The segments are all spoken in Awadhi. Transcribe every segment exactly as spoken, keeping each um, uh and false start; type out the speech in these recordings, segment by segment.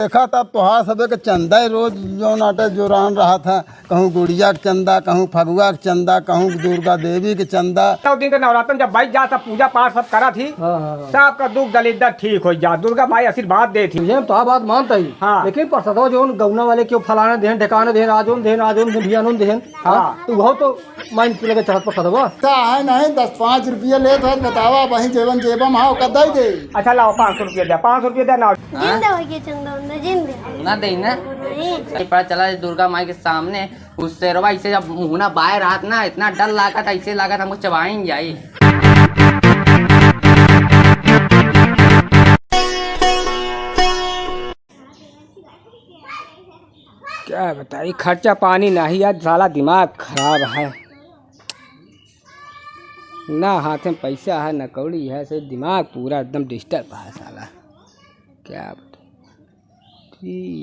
देखा तब तोहार सबे के चंदा ही रोज जौन आटे जोरान रहत है, कहूँ गुड़िया के चंदा, कहूँ फगुआ के चंदा, कहूँ दुर्गा देवी के चंदा। नौ दिन के नवरातन जब बैठ जा, सब पूजा पाठ सब करत ही, हाँ, हाँ, हाँ। सबका दुख दलिद्दर ठीक होइ जा, दुर्गा माई आशीर्वाद देत ही। ये तो बात मानता ही, हाँ। लेकिन प्रसादवा जौन गौना वाले क्यों फलाना देहन, ढेकाना देहन, आजोन देहन, आजोन देहन, भियानोन देहन, हाँ। हाँ, तो वो तो माइन के लगे चढ़त प्रसादवा। का है नहीं, दस पाँच रुपया लेत है, बतावा, वही जेवन जेबम हाँ, ओकर दे दे। अच्छा, लाओ, पाँच सौ रुपया दे, पाँच सौ रुपया दे ना। जिन दे भैया चंदा उंदा, जिन दे। ना दे ना। नहीं। सही पता चला दुर्गा माई के सामने, उस शेरवा ऐसे जब मुहना बाय रहत ना, इतना डर लागत, ऐसे लागत हमको चबाइन जाई। क्या बताई, खर्चा पानी नहीं, आज साला दिमाग खराब है, ना हाथ में पैसा है, ना कौड़ी है, से दिमाग पूरा एकदम डिस्टर्ब है साला। क्या बताई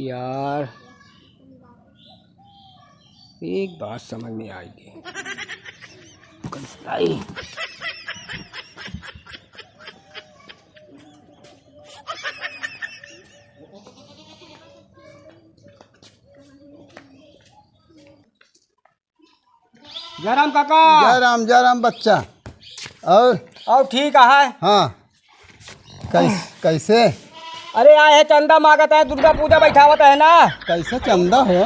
यार, एक बात समझ में आएगी। कैसे आई? जय राम काका। जय राम, जय राम बच्चा। और? और ठीक है। हाँ। कैस-, कैसे? अरे आए है चंदा मांगत है, दुर्गा पूजा बैठावत है ना। कैसे चंदा हो?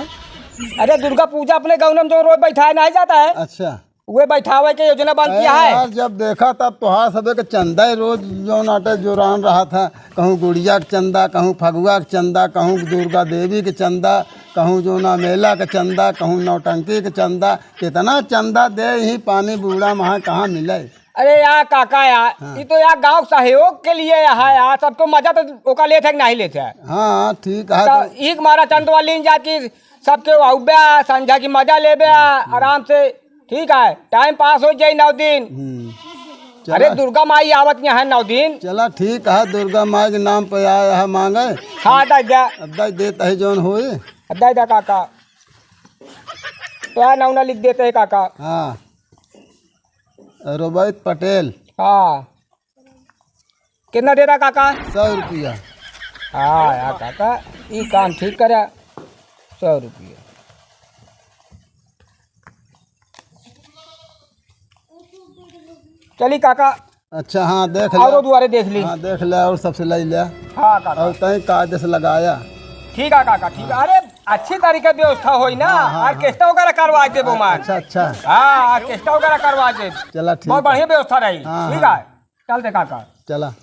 अरे दुर्गा पूजा अपने गौनम जो रोज बैठाए नहीं जाता है। अच्छा। वे बैठावे के योजना बन अरे किया है। यार, जब देखा तब तोहार सबे के चंदा ही रोज जौन आटे जोरान रहत है। कहूँ गुड़िया के चंदा, कहूँ फगुआ के चंदा, कहूँ दुर्गा देवी के चंदा, कहूँ जौना मेला के चंदा, कहूँ नौटंकी के चंदा। कितना चंदा दे ही पानी बूढ़ा महा कहाँ मिले? अरे यार काका यार, हाँ। ये तो यार गांव सहयोग के लिए है यार, सबको मजा तो ओका लेत है कि नहीं लेत है? हाँ, ठीक है तो तो। एक मारा चंदवा लीन जाती, सबके अउबे, संझा की मजा लेबे, आराम से। ठीक है, टाइम पास हो जाई नौ दिन। हम्म। अरे चला। दुर्गा माई आवत यहाँ नौ दिन। चला ठीक है, दुर्गा माई के नाम पे आया है मांगे। हाँ, दे दे। अब दे देता है जौन होई। अब दे दे काका। तो यार नौना लिख देते हैं काका। हाँ। रोबैत पटेल। हाँ। कितना दे रहा काका? सौ रुपया। हाँ यार काका, ई काम ठीक करे। सौ रुपया। चली काका। अच्छा, हाँ, देख ले। औरो दुआरे देख ली। हाँ, देख ले और सबसे ले ले। हाँ काका। और तय कायदे से लगाया। ठीक है काका, ठीक है। अरे अच्छी तरीके व्यवस्था होई ना, हाँ, हाँ, हाँ। ऑर्केस्ट्रा वगैरह करवा देबो मान। अच्छा, अच्छा। हाँ, ऑर्केस्ट्रा वगैरह करवा दे। चला, ठीक बहुत है। बढ़िया व्यवस्था रही। हाँ, ठीक हाँ। है, चल दे काका। चला।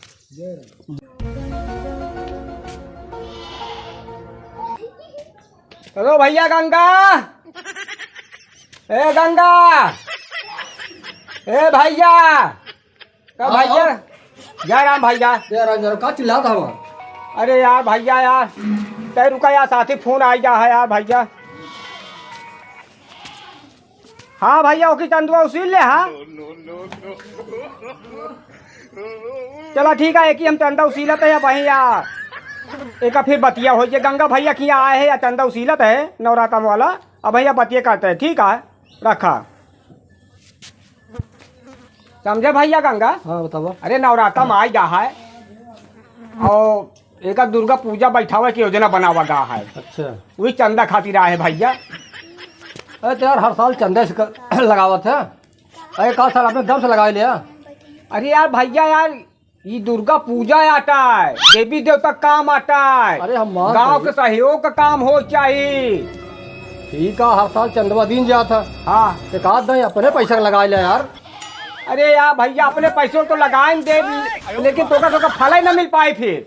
हेलो भैया गंगा, ए गंगा, ए भैया, का हाँ, भैया? हाँ। जय राम भैया। जय राम, जय राम। का चिल्लात हवा? अरे यार भैया यार, तै रुका यार, साथी फोन आई गया है यार भैया। हाँ भैया, ओकी चंदवा उसील ले, हाँ। चला ठीक है, एक ही हम चंदा उसीलत है भैया, एक फिर बतिया हो जे गंगा भैया किया आए है या चंदा उसीलत है नवरातम वाला। अब भैया बतिया करते हैं, ठीक है, रखा। समझे भैया गंगा? हाँ, बतावा। अरे नवराता में आई गा है और एक दुर्गा पूजा बैठावे की योजना बनावा गा है। अच्छा। वही चंदा खातिर आए है भैया। अरे तो यार हर साल चंदा से क-, लगावत है। अरे का साल अपने दम से लगा लिया। अरे यार भैया यार, ये दुर्गा पूजा आता है, देवी देवता काम आता है। अरे हम मान गांव के सहयोग का काम हो चाहिए। ठीक है, हर साल चंदवा दिन जात है। हाँ। एक आध दाई अपने पैसा लगा ले यार। अरे यार भैया, अपने पैसों तो लगाए दे, लेकिन तोका, तोका फल ही ना मिल पाए फिर।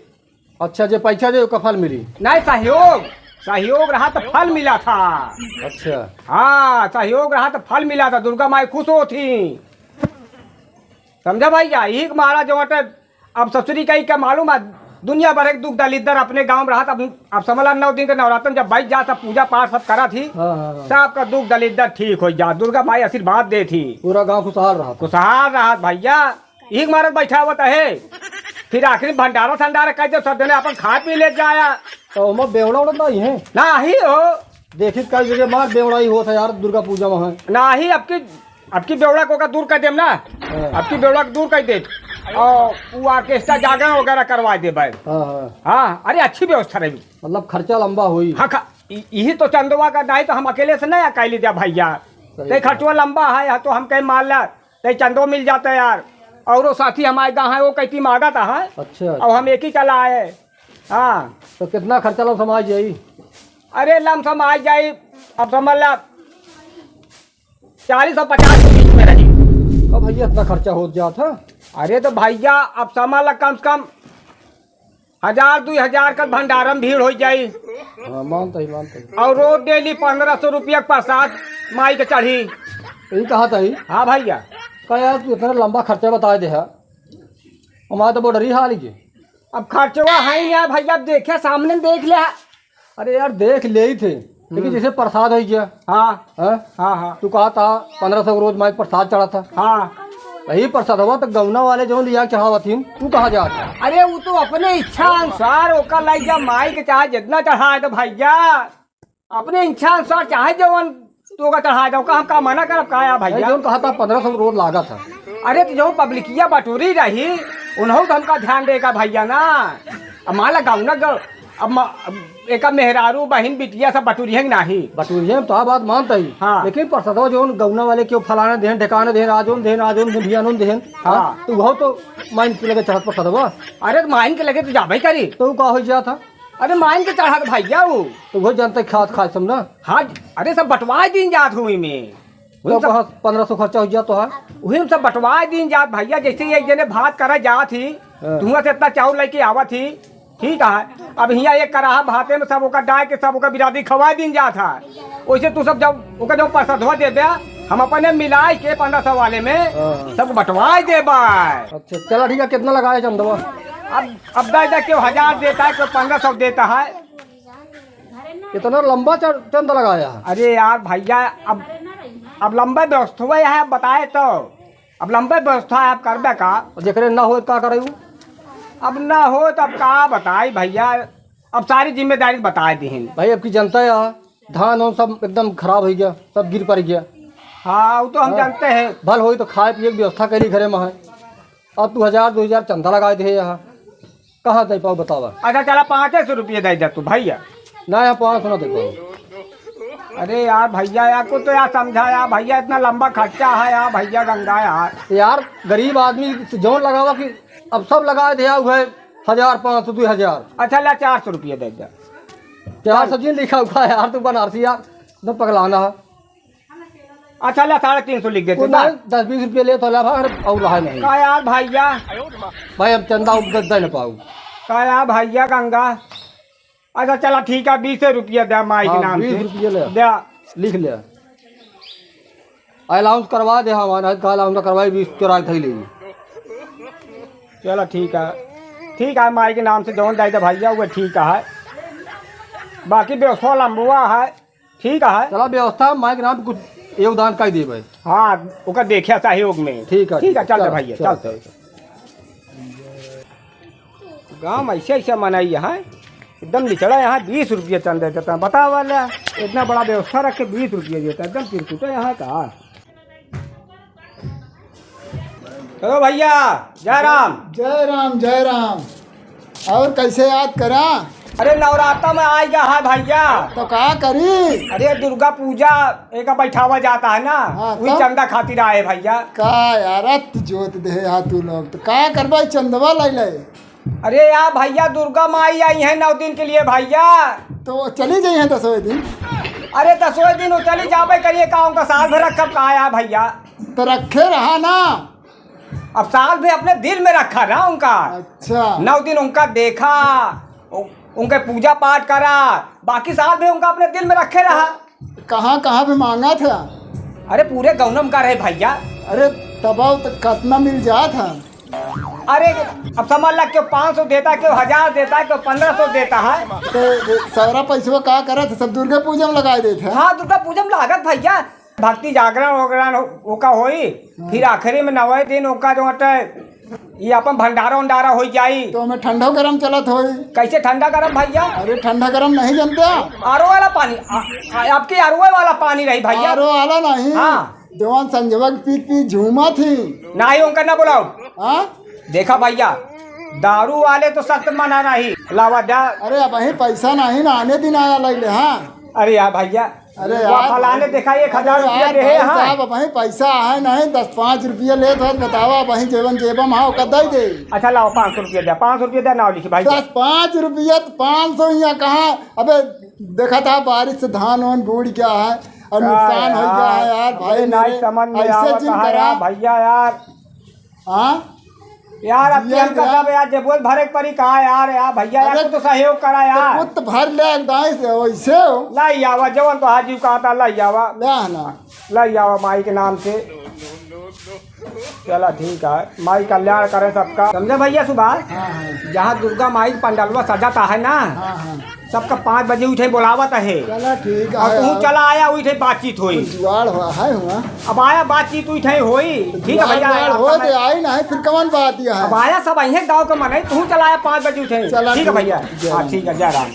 अच्छा, जे पैसा दे ओका फल मिली? नहीं, सहयोग, सहयोग रहा तो फल मिला था। अच्छा। हाँ, सहयोग रहा तो फल मिला था, दुर्गा माई खुश होती। समझा भैया, यही के मारा जो हटे अब ससुरी कही के मालूम है, दुनिया भर एक दुख दलिद्दर अपने गांव में रहत। अब, अब समझ ला, नौ दिन के नवरातन जब बैठ जा, सब पूजा पाठ सब करत ही, हाँ, हाँ, हाँ। सबका दुख दलिद्दर ठीक हो जा, दुर्गा माई आशीर्वाद देत ही। पूरा गांव खुशहाल रहत। खुशहाल रहत भैया, एक मारत बैठावत है, फिर आखिरी भंडारा संडारा कर दे, सब जने अपन खा पी ले जाया। तो ओमा बेवड़ा उड़ा नहीं है? नहीं हो। देखित कल जगह मार बेवड़ा ही होत है यार, दुर्गा पूजा वहाँ। नहीं, अब की अब की बेवड़ा को का दूर कर देम ना। हाँ। अब की बेवड़ा को दूर कर देम। और वो ऑर्केस्ट्रा जागरण वगैरह करवा देबे। हाँ, हाँ। हाँ, अरे अच्छी व्यवस्था रही। मतलब खर्चा लंबा होई। हाँ, खा-, इ-, यही तो चंदवा का, नहीं तो हम अकेले से नहीं अकेले जा भैया। सही ते बात। खर्चवा लंबा है, तो हम कहीं मान ला, ते चंदो मिल जाता यार। और वो साथी हमारे गाँव है, वो कहती मांगत है। अच्छा, और अच्छा। हम एक ही चला आए। हाँ। तो कितना खर्चा लमसम आ जाई? अरे लमसम आ जाई, अब समझ ला, चालीस और पचास के बीच में रही। अब भैया इतना खर्चा हो जात है? अरे तो भैया अब समझ ला, कम से कम हजार दुई हजार का भंडारम भीड़ हो जाई। हाँ, मानत ही, मानत ही। और रोज डेली पन्द्रह सौ रुपया के प्रसाद माई के चढ़ी। यही कहा था ही। हाँ भैया। कहा यार, तू इतना लंबा खर्चा बताए दे है, हमारा तो बॉर्डर ही हाल ही है। अब खर्चवा है ही यार भैया, अब देखे सामने देख ले। अरे यार, देख ले ही थे, लेकिन हम्म। जैसे प्रसाद हो गया। हाँ। हैं? हाँ, हाँ। तू कहा था पन्द्रह सौ रोज माई के प्रसाद चढ़ा था। हाँ। वही प्रसादवा तो गौना वाले जो लिया चढ़ावत ही, तू कहाँ जात है? अरे वो तो अपने इच्छा अनुसार ओकर लाइक जा माई के चाहे जितना चढ़ाए तो भैया, अपने इच्छा अनुसार चाहे जवन तू ओकर चढ़ाए दो, का हम का मना करब का या अरे भैया? जौन कहा था पन्द्रह सौ रोज लागत है। अरे तो जो पब्लिकिया बटोरी रही, उन्हों तो हमका ध्यान देगा भैया ना। अब मान ला गौना गौ-, अब म-, अब एका मेहरारू, बहिन, बिटिया सब बटोरिहें कि नाही? बटोरिहें, तो आ बात मानत ही। हाँ। लेकिन प्रसादवा जौन गौना वाले क्यों फलाना देहन, ढेकाना देहन, आजोन देहन, आजोन देहन, भियानोन देहन, हाँ। हाँ, तो वो तो माइन के लगे चढ़त प्रसादवा। अरे तो माइन के लगे तो जाबे करी। तो वो का हो जात है? अरे माइन के चढ़त भैया वो। तो वो जनता खात खाए सब ना। हाँ, अरे सब बंटवाए दीन जात हुई में। तो वही सब कहाँ पन्द्रह सौ खर्चा हो जात तो है? वही में सब बंटवाए दीन जात भैया, जैसे ही एक जने भात करा जात ही, हाँ। धुआं से इतना चाउर लेके आवत ही, ठीक है। अब हियाँ एक कराहा भाते में सब ओकर डाल के सब ओकर बिरादरी खवाए दीन जात है। वैसे तू सब जब ओकर जब प्रसादवा देबे, हम अपने मिलाए के पन्द्रह सौ वाले में हाँ। सब बंटवाए देबे। अच्छा, चला ठीक है, कितना लगाए चंदवा? अब, अब दे दे, केहू हजार देता है, केहू पन्द्रह सौ देता है। इतना लंबा च-, चंदा लगाया है। अरे यार भैया, अब, अब लंबा व्यवस्था है, अब बताए तो, अब लंबा व्यवस्था है, अब करबे का? और जेकरे ना होए, का करे उ? अब ना होए, तो अब का बताई भैया, अब सारी जिम्मेदारी बताए दीहिन। भाई, अब की जनता है, धान वान सब एकदम खराब हो गया, सब गिर पड़ गया। हाँ, वो तो हम हाँ। जानते हैं। भल होई तो खाए पिए की व्यवस्था करी घरे में है। अब तू हजार, दो हजार चंदा लगाए दे यहाँ, कहाँ दे पाऊ बतावा? अच्छा, चला, पाँचे सौ रुपये दे दे तू भैया। ना, यहाँ पाँच सौ ना दे पाऊ। अरे यार भैया, यार को तो यार समझा यार भैया, इतना लंबा खर्चा है यार भैया गंगा यार। यार, गरीब आदमी से जौन लगावा कि अब सब लगाए दे, उहे हजार, पाँच सौ, दो हजार। अच्छा, ला, चार सौ रुपये दे दे। चार सौ जिन लिखा हुआ है यार, तू बनारसी यार, एकदम पगलाना है। अच्छा, ला, साढ़े तीन सौ लिख देते वो ना। नहीं, दस बीस रुपये ले तो ला भाई, और रहा नहीं। का यार भैया? भाई, हम चंदा उब दे ना पाऊ। का यार भैया गंगा? अच्छा, चला, ठीक है, बीस रुपया दे माई के हाँ, नाम से। बीस रुपये ले। दे। लिख ले। अलाउंस करवा दे, हाँ, हाँ, नहीं, कल अलाउंस करवाई, बीस चोराई थई ले। चला, ठीक है, ठीक है, माई के नाम से जौन दे दे भैया, वो ठीक है। बाकी व्यवस्था लंबुआ है। ठीक है। चला, व्यवस्था माई के नाम पे कुछ योगदान कर दिए भाई। हाँ, ओकर देखिया सहयोग में। ठीक है, ठीक है, ठीक है, चल चल, भैया, चल, चल। चल। गाँव में ऐसे, ऐसे मनई है, एकदम लिचड़ा यहाँ बीस रुपये चंदा देता है, बतावा ला, इतना बड़ा व्यवस्था रख के बीस रुपये देता है, एकदम चिरकुटा यहाँ का। हेलो भैया, जय राम। जय राम, जय राम। और कैसे याद करा? अरे नवराता में आइ गया है भैया। तो का करी? अरे दुर्गा पूजा एक बैठावा जाता है ना, हाँ, वही तो? चंदा खातिर आए भैया। का यार, अत जोत दे हा तू लोग, तो का करबा चंदवा ले ले? अरे यार भैया, दुर्गा माई आई है नौ दिन के लिए भैया। तो चली जाई है दसवें दिन। अरे दसवें दिन वो चली जाबे करिए, का उनका साल भर रखब का यार भैया? तो रखे रहा ना। अब साल भर अपने दिल में रखा ना उनका। अच्छा। नौ दिन उनका देखा, उ-, उनके पूजा पाठ करा, बाकी साल भर उनका अपने दिल में रखे रहा। कहाँ, कहाँ पे मांगा था? अरे पूरे गौनम का रहे भैया। अरे तबाव तो कितना मिल जात है? अरे अब समझ ला, क्यों पाँच सौ देता है, क्यों हजार देता है, क्यों पन्द्रह सौ देता है। तो ये सारा पैसवा का करत है? सब दुर्गा पूजा में लगाए देत है। हाँ, दुर्गा पूजा में लागत भैया, भक्ति जागरण वगैरह ओका होई, हाँ। फिर आखिरी में नवे दिन ओका जो हटे, ये अपन भंडारा उंडारा हो जाई। तो हमें ठंडा गरम चलत होई। कैसे ठंडा गरम भैया? अरे ठंडा गरम नहीं जानते? आर ओ वाला पानी, आ, आ, आपके आर ओ वाला पानी रही भैया। आर ओ वाला नहीं। हाँ। जवान संजवा के पीत पीत झूमा थी। नहीं, उनका ना बुलाओ। हाँ? देखा भइया, दारू वाले तो सख्त मना नहीं, लावा द्या। अरे अबहीं पैसा नहीं ना, आने दिन आया लइले, हाँ। अरे यार भइया, अरे वो यार, फलाने देखा, एक हजार अरे रुपया यार, देहे, भाई हाँ। साहब, अबहीं पैसा है नहीं, दस पाँच रुपया लेत है, बतावा, अबहीं जेबन जेबम, हाँ, ओकर दे दे। अच्छा लावा, पाँच सौ रुपया द्या, पाँच सौ रुपया द्या, नाव लिखी भाई। दस पाँच रुपया तो पाँच सौ यहाँ कहाँ? अबे देखा था, बारिश से धान वान बूड़ गया है और का नुकसान हो गया है यार, यार, भाई अरे नहीं मेरे, समझ में ऐसे आवत जिन है करा। यार भइया यार। हाँ? यार, अब जिया हमका यार। सब यार, जेबोल भरे के परी का यार, यार भइया यार, अरे, कुछ तो सहयोग करा तो यार। कुछ तो भर ले, दाई से वैसे हो। लाई आवा, जवन तो हाजिर कहा था, लाई आवा। ले आना। लाई आवा माई के नाम से। चला ठीक है, माई कल्याण करे सबका, समझे भइया सुभाष? हाँ, हाँ। जहाँ दुर्गा माई के पंडलवा सजाता है ना, हाँ, हाँ। सबका पाँच बजे उठे बोलावत है। चला ठीक है, और तू आओ। चला आया, उठे बातचीत होई। कुछ जुगाड़ हुआ है हुआ। अब आया बातचीत उठे होई, ठीक है भइया, जुगाड़ आप हो समय दे, आई नहीं, फिर कौन बात यह है? अब आया सब, अइहे गाँव के मनई, तू चला आया पाँच बजे उठे। चला ठीक है ठीक भइया। है, जय हाँ, राम। ठीक है, जय राम।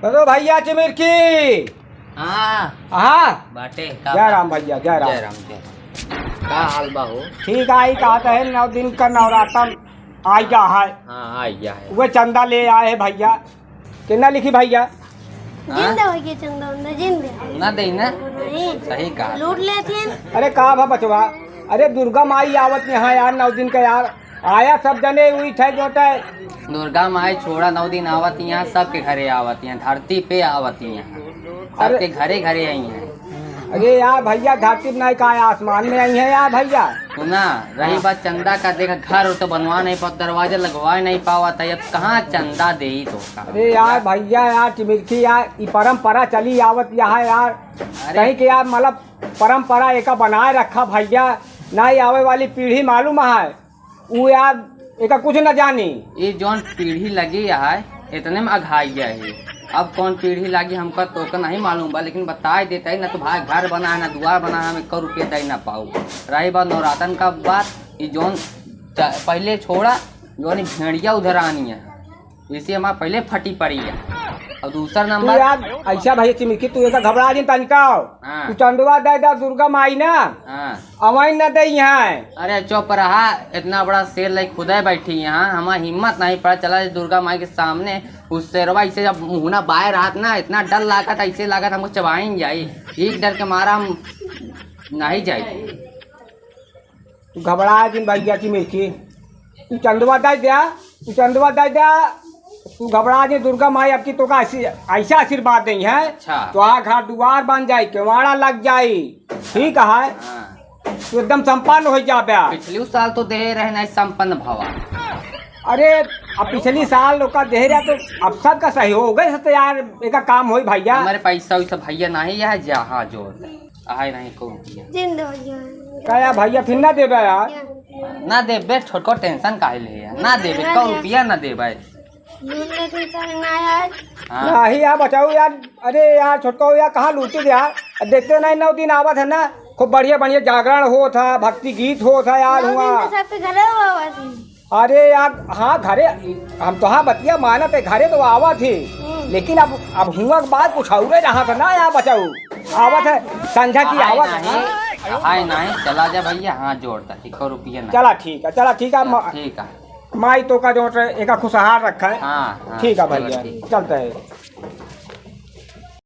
हेलो भइया चिमिरकी। हाँ। हाँ। बाटे, का जय बात? राम भइया, जय राम। जय राम, जय राम। का हाल बा हो? ठीक आई, कहत है नौ दिन का नवरातन आइ गा है। हाँ, आइ गा है। उहे चंदा ले आए है भइया। केतना लिखी भइया? हाँ? जिन दे भइया, चंदा उंदा जिन दे। ना दे ना। नहीं। सही कहा। लूट लेथिन। अरे का भा बचवा? अरे दुर्गा माई आवत यहाँ यार, नौ दिन का यार। आया सब जने उइठे जोटे। दुर्गा माई छोड़ा, नौ दिन आवत यहाँ, सबके घरे आवत यहाँ, धरती पे आवत यहाँ, अरे सबके घरे घरे आई हैं। अरे यार भइया, धरती पे नहीं, का आसमान में आई है यार भइया। सुना, रही हाँ। बात चंदा का, देखा घर तो बनवा नहीं पावा, दरवाजा लगवा नहीं पावा था, अब कहाँ चंदा देई तो का? अरे यार भइया, यार चिमिरकी यार, ई परंपरा चली आवत यहाँ यार, अरे। कहीं के यार मतलब परंपरा एका बनाए रखा भइया, नहीं आवे वाली पीढ़ी मालूम है, उ यार एका कुछ न जानी। ये जौन पीढ़ी लगी है, इतने में अघाई गया है। अब कौन पीढ़ी लागी हमका तो का नहीं मालूम बा, लेकिन बताए देता है ना तो भाई घर बना है, ना दुआर बना है, हम एक रुपया दे ना पाऊ। रही बात नवरातन का बात, ये जौन च-, पहले छोड़ा, जौन ये भेड़िया उधर आनी है, इसे हमार पहले फटी पड़ी है। और दूसरा तू नंबर यार, ऐसा भइया चिमिरकी, तू ऐसा घबरा जिन तनिका। हाँ। तू चंदवा दे दा दुर्गा माई ना। हाँ। अवाइन न दे यहाँ। अरे चुप रहा, इतना बड़ा शेर लेके खुदे बैठी यहाँ, हमार हिम्मत नहीं पड़ा। चला दुर्गा माई के सामने, उस शेरवा इसे जब मुहना बाय रहत ना, इतना डर लागत, ऐसे लागत हमको चबाइन जाई। एक डर के मारा हम नहीं जाई। तू घबरा जिन भइया चिमिरकी, तू चंदवा दे द्या, तू चंदवा दे द्या, तू घबरा जिन, दुर्गा माई अबकी तोका ऐसी, ऐसा आशीर्वाद देई है। अच्छा। तोहार घर दुआर बन जाई, केवाड़ा लग जाई, ठीक है? हाँ। तू एकदम संपन्न हो जाबे। पिछली साल तो दे रहे नहीं संपन्न भवा। अरे, अब पिछली साल लोग का दे रहा तो अब सबका सहयोग है, तो यार एका काम होई भइया। हमारे पैसा वैसा भइया नहीं है, जहाँ जोर दे। आए नहीं को रुपया। जिन दे भइया। का यार भइया फिर ना देबे यार? ना देबे, छोटको tension काहे ले यार? ना देबे, ना को दे। रुपया ना देबे। लूट लेते सारे ना यार। हाँ। नहीं यार बचाऊ यार, अरे यार छोटको यार कहाँ लूटी यार? देखते नहीं नौ दिन आवत है ना, खूब बढ़िया बढ़िया जागरण होत है, भक्ति गीत होत है यार नौ दिन हुआ। तो सबके घरे हुआ थी। अरे यार, हाँ, घरे, हम तोहार बतिया मानत है, घरे तो आवत ही, हम्म। लेकिन अब, अब हुआ के बाद कुछ और रहत है ना यार बचाऊ। आवत है, संझा की आए आवत है। नहीं, आए नहीं, चला जा भइया, हाथ जोड़ता, एको रुपया ना। चला ठीक है, चला ठीक है, चल, म-, ठीक है। माई तोका जो है, एका खुशहाल रखा है। हाँ, हाँ, ठीक है चलो, भइया, ठीक। चलते हैं।